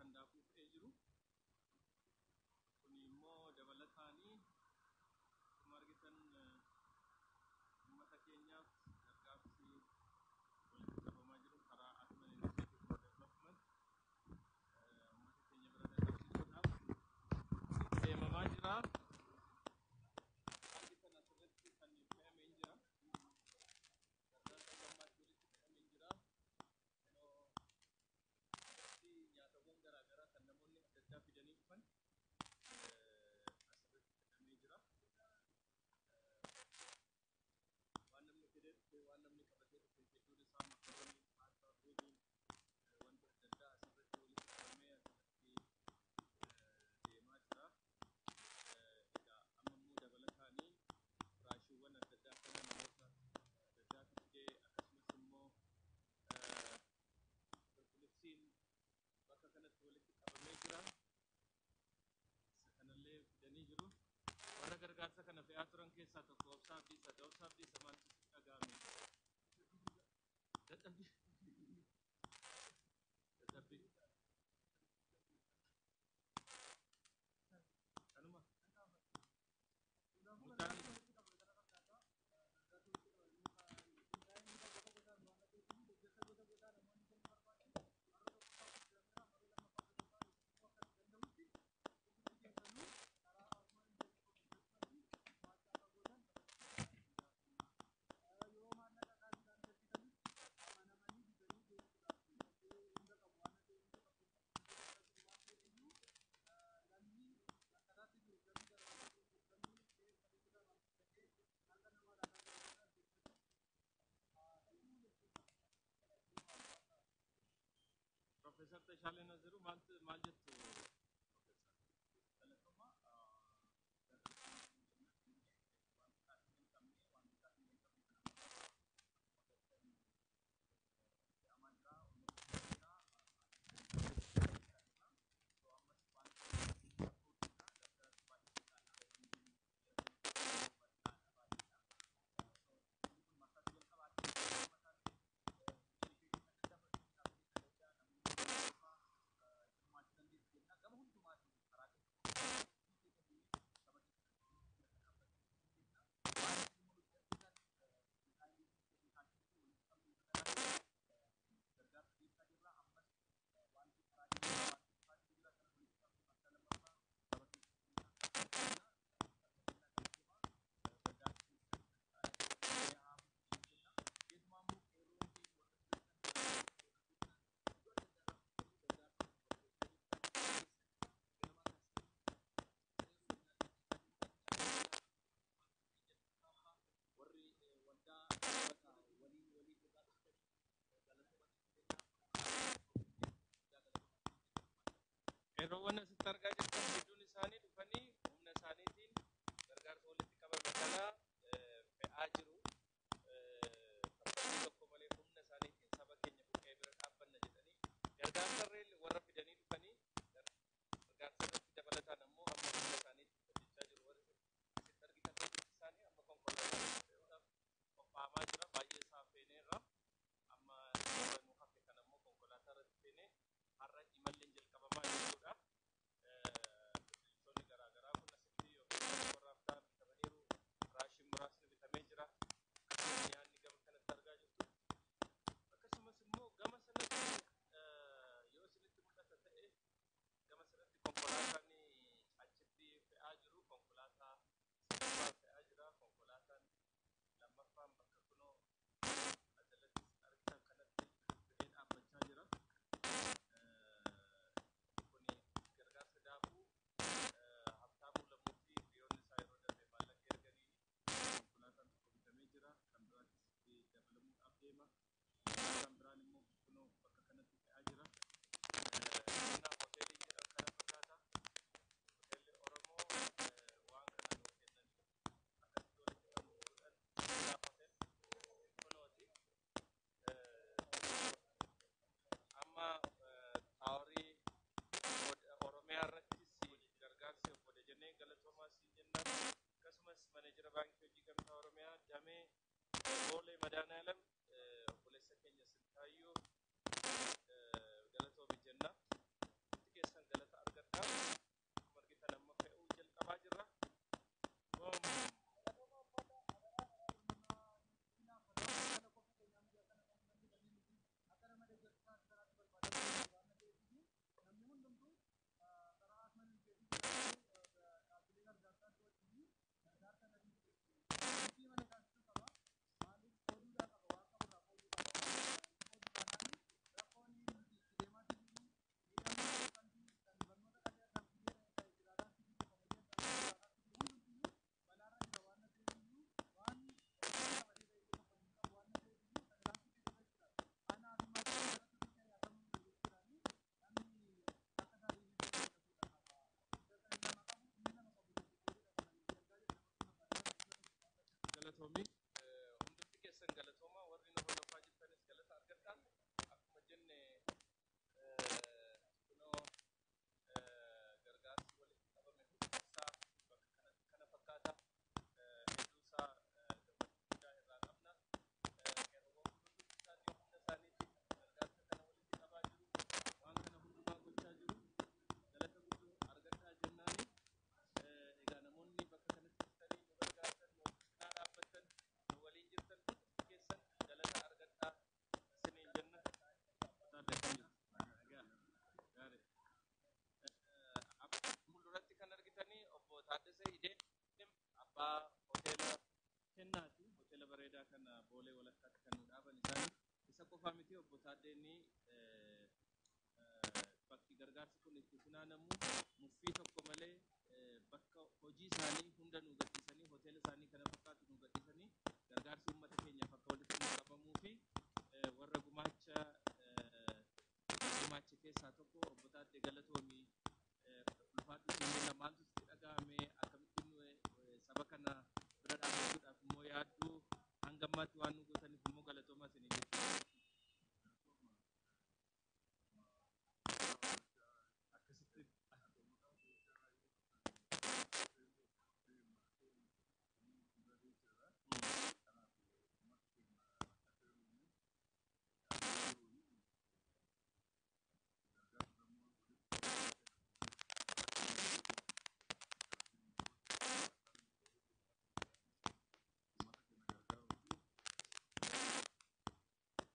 Kan daakuu fe'ee jiru. Kun immoo dabalataanii akkuma argitan uummata keenyaaf gargaarsi walitti qabamaa jiru karaa Asuman Initiative for Development uummata keenya bira dhaqqabsiisuudhaaf deemamaa jira. Argitan asirratti kan fe'amee hin jira. Gargaarsa gammaatti walitti fe'amee hin jira. Asirratti nyaatawwan garaa garaa kan namoonni adda addaa fidanii dhufan asirratti fe'amee jira. Waan namni fidee dhufe, waan namni qabatee dhufe hedduun isaa makaroonii, paastaa, ruuziin, wanti adda addaa asirratti walitti qabamee asirratti deemaa jira. Egaa amma immoo dabalataanii firaashiiwwan adda addaa kana namoota adda addaatu fidee, akkasumas immoo birbirsiin bakka kanatti walitti qabamee jira. Isa kanallee fidanii jiru. Warra gargaarsa kana fe'aa turan keessaa tokko Obsaa Abdiisaa. Obsaa Abdiisaa, maaltu sitti dhaga'ame? Dadhabbii. Dadhabbii. Kanuma. Mucaan Profeesar Tashaalee Naziru, maal jettu? Galatoma. Qeerroowwan asitti argaa jirtan hedduun isaanii dhufanii humna isaaniitiin gargaarsa walitti qabame kana fe'aa jiru. Kaffaltii tokko malee humna isaaniitiin saba keenya buqqee bira dhaabbanna jedhanii gargaarsa irree warra fidanii dhufanii, gargaarsa irratti dabalataan ammoo amma humna isaaniitiin hojjechaa jiru. Warri asitti argitan hundi isaanii amma konkolaataa fe'uudhaaf qophaa'amaa jira. Baay'ee isaa feeneerra. Amma warra nu hafe kana immoo konkolaataa irratti feenee har'a imalleen jalqabamaa jechuudha. Qofaa miti, obbo Taaddeen bakki gargaarsi kun itti funaanamu muffii tokko malee bakka hojii isaanii hunda nu gadhiisanii, hoteela isaanii kana fakkaatu nu gadhiisanii, gargaarsi uummata keenyaaf akka walitti nu qabamuu fi warra gumaacha gumaache keessaa tokko. Obbo Taaddee, galatoomii, ulfaadhu siin jenna. Maaltu sitti dhaga'ame? Akkamittiin saba kana bira dhaabbachuudhaaf immoo yaadduu? Hanga ammaatti waan nu gootaniif immoo galatoomaa isinii jechuudha. Akkasitti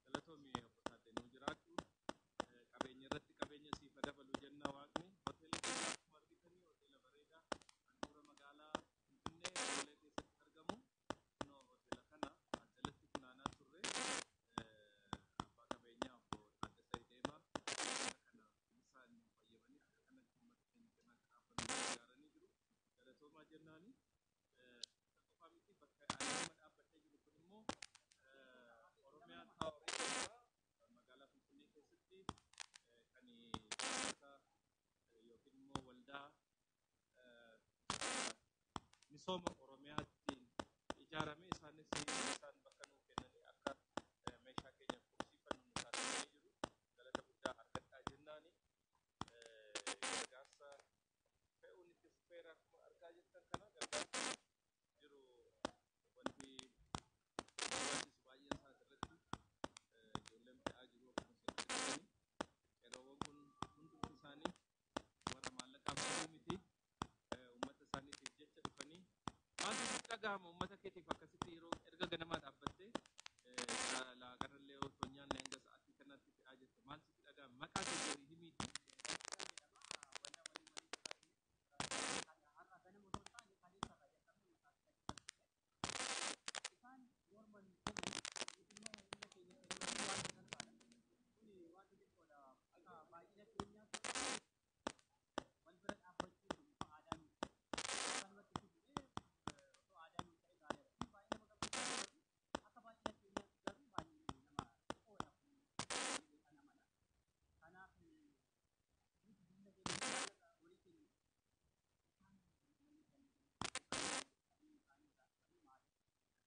galatoomii obbo Taaddee, nuu jiraadhu. Qabeenya irratti qabeenya siif haa dabalu jenna waaqni. Hoteela keenya akkuma argitanii hoteela bareedaa handhuura magaalaa Finfinnee Boolee keessatti argamu. Kunoo hoteela kana jalatti funaanaa turre. Abbaa qabeenyaa obbo Taaddasee Deemaa akka kana isaan nu fayyamanii akka kanatti uummata keenya cinaa akka dhaabbannu gargaaranii jiru. Galatoomaa jennaani. Isa qofaa miti, bakka ani amma dhaabbadhee jiru kun immoo Oromiyaa Taaworii jedhama. Magaalaa Finfinnee keessatti kan dhaabbata yookiin immoo waldaa misooma Oromiyaatti ijaarame. Isaanis isaan bakka nuu kennanii akka meeshaa keenya qubsiifannu nu taasisanii jiru. Galata guddaa argadhaa jennaani. Gargaarsa fe'uun itti fufeera. Akkuma argaa jirtan kana gargaarsa jiru wanti barbaachisu baay'een isaa asirratti ijoolleen fe'aa jiru. Akkuma isin argitanii qeerroowwan kun hundumti isaanii warra maallaqaaf ta'uu miti, uummata isaaniitiif jecha dhufanii. Maaltu sitti dhaga'ama uummata keetiif akkasitti yeroo erga ganamaa dhaabbattee laagarallee otoo nyaanne hanga sa'aatii kanaatti fe'aa jirtu? Maaltu sitti dhaga'ama? Maqaa kee gadi himiiti. Isaan morman kennan, nuti immoo humna keenya kennuun waan salphaadha. Kuni waan xixiqqoodha. Akka baay'ina keenyaatti wal bira dhaabbachuun bifa aadaa nuti. Akkanumatti fidnee osoo aadaa nuti ta'e gaariidha. Kun baay'ee nama gammachiisa. Akka baay'ina keenyaatti garuu baay'ee nama xiqqoodha kun jedhee kan amana. Kanaaf nuti humna keenya horii keenya isaan namni isaanii irraa dhufanii maatii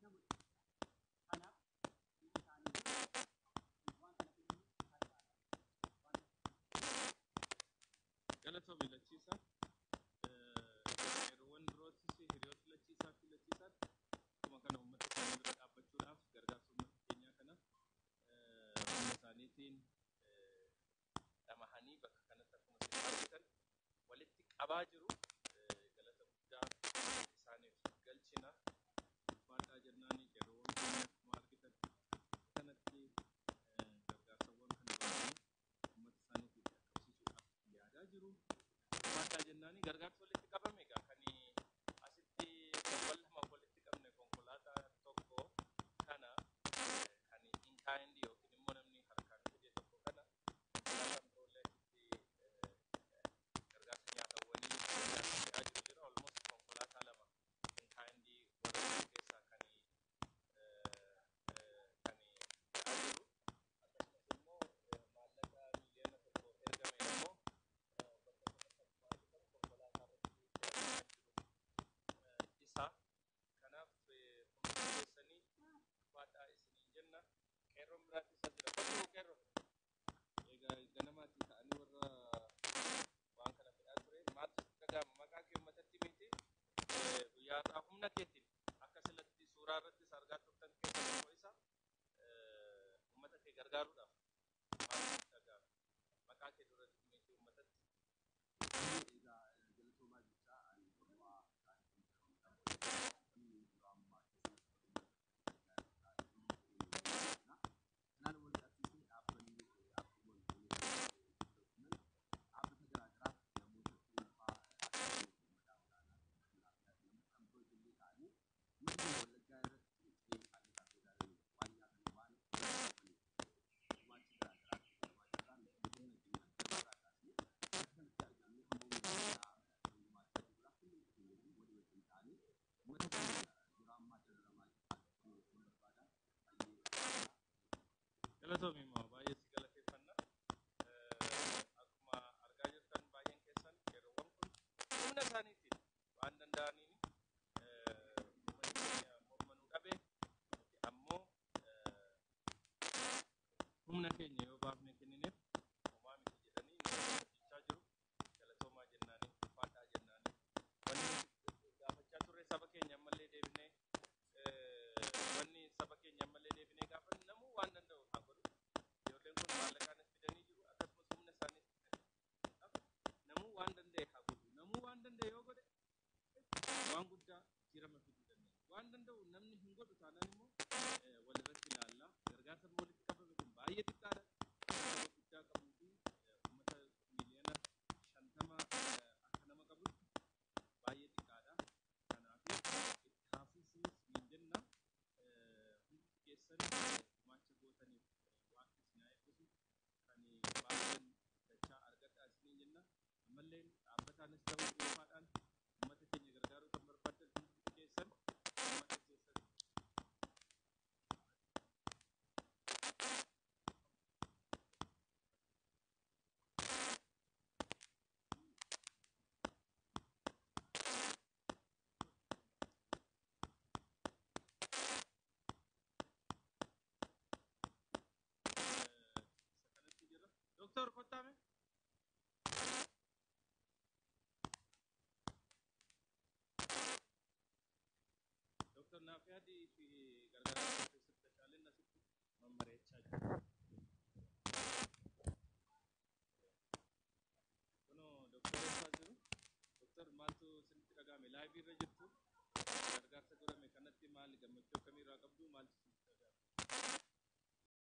nama. Kanaaf isaanii waan kana fiduun salphaadha. Waan Galatoomi Lachiisa. Qeerroowwan birootis hiriyoota Lachiisaa fi Lachiisaatti akkuma kana uummata isaanii bira dhaabbachuudhaaf gargaarsa uummata keenyaa kana humna isaaniitiin dhamahanii bakka kanatti akkuma isin argitan walitti qabaa jiru. Galata guddaa isaaniif galchina. Ulfaadhaa jennaani. Qeerroowwan keenya akkuma argitan kanatti gargaarsawwan kana baatanii uummata isaaniitiif dhaqqabsiisuudhaaf yaadaa jiru. Ulfaadhaa jennaani. Gargaarsa walitti qabame egaa kan asitti torban 2 walitti qabne konkolaataa tokko kana, kan in kind yookiin immoo namni harkaan fide tokko kana, konkolaataan biroollee achitti gargaarsa nyaatawwanii gargaarsa fe'aa jiru jira. Almost konkolaataa 2 in kind warra jiru keessaa kan fe'aa jiru. Akkasumas immoo maallaqa 1 miiliyoona ergame immoo bakka kanatti akkuma argitan konkolaataa irratti fe'amee kan jiru isa. Kanaaf humna keessanii ulfaadhaa isiniin jenna. Qeerroon biraattis as jira. Kottu qeerroo. Egaa ganamaatti ka'anii warra waan kana fe'aa ture. Maaltu sitti dhaga'ama? Maqaa kee uummatatti miti. Guyyaa har'aa humna keetiin akka silatti suuraa irrattis argaa turtan keessa tokko isa, uummata kee gargaaruudhaaf maaltu sitti dhaga'ama? Maqaa kee duratti miti uummatatti. Egaa galatoomaa jechaa, ani Oromaa namni yeroo ammaa keessatti kanaan wal qabsiisee dhaabbanni akkuma dhaabbata garaagaraa namoota dhuunfaa akka maqaa olaanaa namoota kan biroo illee ta'anii godina Wallaggaa irratti qe'ee isaanii irraa godaananii Keenya yoo baafne kennineef homaa miti jedhanii nu hojjechaa jiru. Galatoomaa jennaanii, ulfaadhaa jennaanii. Wanni nuti gaafachaa turre saba keenya ammallee deebinee, wanni saba keenya ammallee deebinee gaafannu, namuu waan danda'u haa godhu. Ijoolleen kun maallaqaanis fidanii jiru, akkasumas humna isaaniis fidanii. Namuu waan danda'e haa godhu. Namuu waan danda'e yoo godhe waan guddaa jijjiirama fiduu dandeenya. Waan danda'u namni hin godhu taanaan immoo walirratti ilaalla. Gargaarsa walitti qabame kun baay'ee xiqqaadha. Saba guddaa qabuu fi uummata 50 miiliyoona akka nama qabutti baay'ee xiqqaadha. Kanaaf itti haa fufuu isiniin jenna. Hundi keessan gumaacha gootaniif Waaqni isin haa eebbisu. Kan baay'een dachaa argadhaa isiniin jenna. Ammallee dhaabbataanis ta'uu dhuunfaadhaan uummata keenya gargaaruu kan barbaadan hundi keessan uummata keessan. Isa kanatti jira. Doktor, kottaame. Doktor Naafiyaadii fi gargaaraa Profeesar Tashaaleen asitti mammareechaa jiru. Kunoo doktor eessaa jiru? Doktor, maaltu isinitti dhaga'ame? Live irra jirtu, gargaarsa godhame.